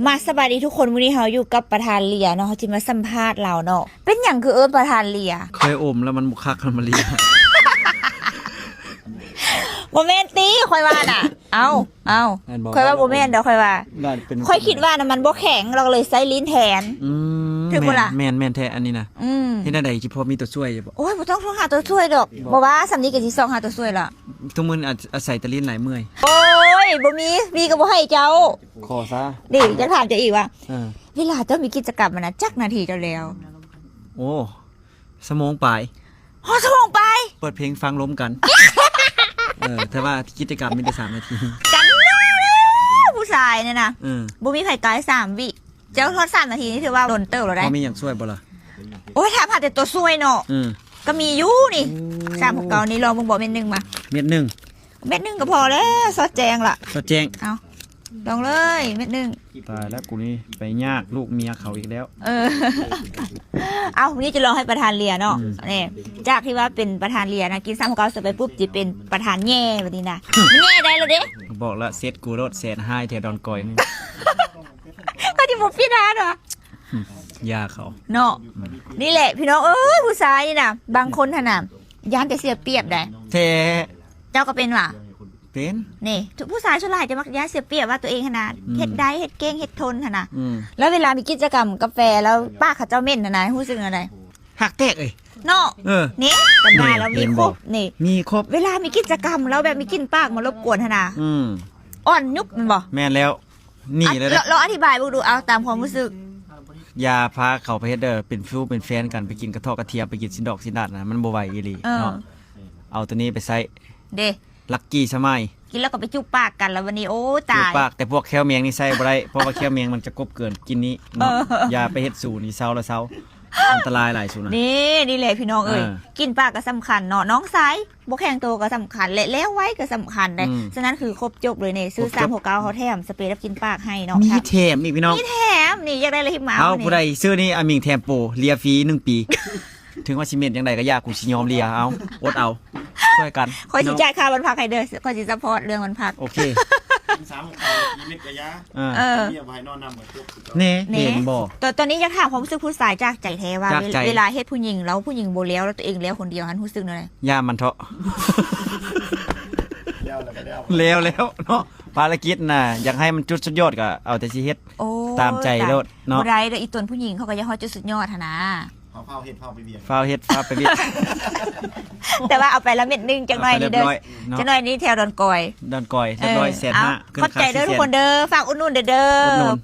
ມາ ສະບາຍດີທຸກຄົນ, ມື້ນີ້ເຮົາຢູ່ກັບປະທານເລຍເນາະ, ເຮົາຊິມາສຳພາດລາວເນາະ. ເປັນຫຍັງຄືເອີ້ນປະທານເລຍ? ເຄີຍອົມແລ້ວມັນບໍ່ຄັກ ມັນມາເລຍ. ບໍ່ແມ່ນຕິ ຂ້ອຍວ່ານະ. ເອົ້າ ເອົ້າ ແມ່ນບໍ່? ຂ້ອຍວ່າບໍ່ແມ່ນດອກ ຂ້ອຍວ່າ ຂ້ອຍຄິດວ່ານະມັນບໍ່ແຂງ ລາວກໍເລີຍໃຊ້ລີ້ນແທນ. ອືມ ຖືກບໍ່ລະ? ແມ່ນ ແມ່ນແທ້ອັນນີ້ນະ. ອືມ ເຮັດແນວໃດຊິພໍມີຕົວຊ່ວຍຢູ່ບໍ່? ໂອ້ຍ ບໍ່ຕ້ອງໂທຫາຕົວຊ່ວຍດອກ. ບໍ່ວ່າສ່ຳນີ້ກໍຊິຊອກຫາຕົວຊ່ວຍລະ. ທຸກມື້ອາ ອາໄສແຕ່ລີ້ນຫຼາຍເມື່ອຍ. ໂອ້ຍ ບໍ່ມີ ມີກໍບໍ່ໃຫ້ເຈົ້າ. ຂໍຊະ. ເດ້ ຢາກຖາມເຈົ້າອີກວ່າ ເອີ ເວລາເຈົ້າມີກິດຈະກຳຫັ້ນນະ ຈັກນາທີເຈົ້າແລ້ວ? ໂອ້ ຊົ່ວໂມງປາຍ. ຮອດຊົ່ວໂມງປາຍ? ເປີດເພງຟັງລົມກັນ. ເອີ ແຕ່ວ່າກິດຈະກຳມີແຕ່ສາມນາທີ. ກັນແລ້ວ ຜູ້ຊາຍນີ້ນະ. ເອີ ບໍ່ມີໃຜກາຍສາມວິ. ເຈົ້າຮອດສາມນາທີນີ້ຖືວ່າດົນເຕີບແລ້ວໃດ໋. ບໍ່ມີຫຍັງຊ່ວຍບໍ່ລະ? ໂອ້ຍ ຖາມຫາແຕ່ຕົວຊ່ວຍເນາະ. ເອີ ກໍມີຢູ່ນີ້. ໂອ້ ສາມຫົກເກົ້ານີ້ ລອງເບິ່ງບໍ່ ເມັດໜຶ່ງມາ. ເມັດໜຶ່ງ? ເມັດໜຶ່ງກໍພໍແລ້ວ ສອດແຈ້ງລະ. ສອດແຈ້ງ. ເອົ້າ ລອງເລີຍ ເມັດໜຶ່ງ. ຕາຍແລ້ວ ກູນີ້ໄປຍາກລູກເມຍເຂົາອີກແລ້ວ. ເອີ ເອົ້າ ມື້ນີ້ຈະລອງໃຫ້ປະທານເລຍເນາະ. ອືມ ນີ້ ຈາກທີ່ວ່າເປັນປະທານເລຍນະ ກິນສາມຫົກເກົ້າເສັດໄປປຸບ ຊິເປັນປະທານແຍ່ບັດນີ້ນະ. ແຍ່ໄດ້ແລ້ວເດ້. ບອກລະ ເຊັດກູໂລດ ແສນຫ້າແຖວດອນກອຍນີ້. ເຂົາຊິບໍ່ປິດຮ້ານຫວາ? ຢ່າເຂົາເນາະ. ອືມ ນີ້ແຫຼະ ພີ່ນ້ອງເອີຍ ຜູ້ຊາຍນີ້ນະ ບາງຄົນຫັ້ນນະ ຢ້ານແຕ່ເສຍປຽບໃດ໋. ແທ້. ເຈົ້າກໍເປັນຫວາ? ເປັນ. ນີ້ ຜູ້ຊາຍສ່ວນຫຼາຍຈະມັກຢ້ານເສຍປຽບວ່າຕົວເອງຫັ້ນນະ ອືມ ເຮັດໄດ້ ເຮັດເກັ່ງ ເຮັດທົນຫັ້ນນະ. ອືມ ແລ້ວເວລາມີກິດຈະກຳກັບແຟນ ແລ້ວປາກເຂົາເຈົ້າເໝັນຫັ້ນນະ ຮູ້ສຶກແນວໃດ? ຫາກແຕກເອີຍ. ເນາະ. ເອີ ນີ້ ກັນມາແລ້ວມີຄົບ. ນີ້ ມີຄົບ. ເວລາມີກິດຈະກຳ ແລ້ວແບບມີກິ່ນປາກມາລົບກວນຫັ້ນນະ. ອືມ ອ່ອນຍຸບແມ່ນບໍ່? ແມ່ນແລ້ວ. ນີ້ເລີຍ ລອງອະທິບາຍເບິ່ງດູ ເອົາຕາມຄວາມຮູ້ສຶກ. ຢ່າພາເຂົາໄປເຮັດເດີ ເປັນຊູ້ເປັນແຟນກັນ ໄປກິນກະເທາະກະທຽມ ໄປກິນຊີ້ນດອກຊີ້ນດາດນະ ມັນບໍ່ໄຫວອີ່ຫຼີເນາະ. ເອີ ເອົາໂຕນີ້ໄປໃຊ້ເດ້ ລັກກີ້ສະໄໝ. ກິນແລ້ວກໍໄປຈູບປາກກັນ ແລ້ວບັດນີ້ ໂອ້ ຕາຍ. ຈູບປາກ ແຕ່ພວກແຂ້ວແມງນີ້ໃຊ້ບໍ່ໄດ້ ເພາະວ່າແຂ້ວແມງມັນຈະກົບເກີນກິນນີ້ເນາະ. ເອີ ຢ່າໄປເຮັດສູນີ້ ເຊົາລະເຊົາ ອັນຕະລາຍຫຼາຍສູນະ. ນີ້ ນີ້ແຫຼະ ພີ່ນ້ອງເອີຍ. ເອີ ກິ່ນປາກກໍສຳຄັນເນາະ ນ້ອງຊາຍ. ບໍ່ແຂງໂຕກໍສຳຄັນ ແລະ ແລ້ວໄວກໍສຳຄັນເດ້. ອືມ ສະນັ້ນຄືຄົບຈົບເລີຍນີ້ ຊື້ສາມຫົກເກົ້າ ເຮົາແຖມສະເປດັບກິ່ນປາກໃຫ້ເນາະ. ມີແຖມອີກພີ່ນ້ອງ. ມີແຖມນີ້ ຢາກໄດ້ລະຮີບມາ. ເອົາ ຜູ້ໃດຊື້ນີ້ ອາມິງແຖມໂປ ເລຍຟຣີໜຶ່ງປີ ເຖິງວ່າຊິເໝັນຈັ່ງໃດກໍຢ່າ ກູຊິຍອມເລຍ. ເອົາ ອົດເອົາ ຊ່ວຍກັນ. ຂ້ອຍຊິຈ່າຍຄ່າບ້ານພັກໃຫ້ເດີ ຂ້ອຍຊິຊັບພອດເລື່ອງບ້ານພັກ. ໂອເຄ. ສາມຫົກເກົ້າ ມີເມັດກະຢາ. ເອີ ເມຍບໍ່ໃຫ້ນອນນຳກໍຈົບ. ແນ່ ແນ່ ເຫັນບໍ່? ຕອນ ຕອນນີ້ຢາກຖາມຄວາມຮູ້ສຶກຜູ້ຊາຍຈາກໃຈແທ້ວ່າ ຈາກໃຈ ເວລາເຮັດຜູ້ຍິງແລ້ວ ຜູ້ຍິງບໍ່ແລ້ວ ແລ້ວຕົວເອງແລ້ວຄົນດຽວຫັ້ນ ຮູ້ສຶກແນວໃດ? ຢ່າມັນເທາະ. ແລ້ວແລ້ວກໍແລ້ວ ແລ້ວແລ້ວເນາະ. ພາລະກິດນະ ຢາກໃຫ້ມັນຈຸດສຸດຍອດກໍເອົາແຕ່ຊິເຮັດ. ໂອ້ ຕາມໃຈໂລດເນາະ. ບໍ່ໄດ້ເດີ ອີຕົນຜູ້ຍິງເຂົາກໍຢາກຮອດຈຸດສຸດຍອດຫັ້ນນະ. ເຮົາຟ້າວເເຮັດ ຟ້າວໄປວຽກ ຟ້າວເຮັດ ຟ້າວໄປວຽກ. ແຕ່ວ່າເອົາໄປລະເມັດໜຶ່ງ ຈັກໜ້ອຍນີ້ເດີ ຈັກໜ້ອຍນີ້ແຖວດອນກອຍ ດອນກອຍ ຮຽບຮ້ອຍ ແສນຫ້າ. ເອີ ເອົາ ຂອບໃຈເດີທຸກຄົນເດີ ຝາກອຸດໜູນເດີ ອຸດໜູນ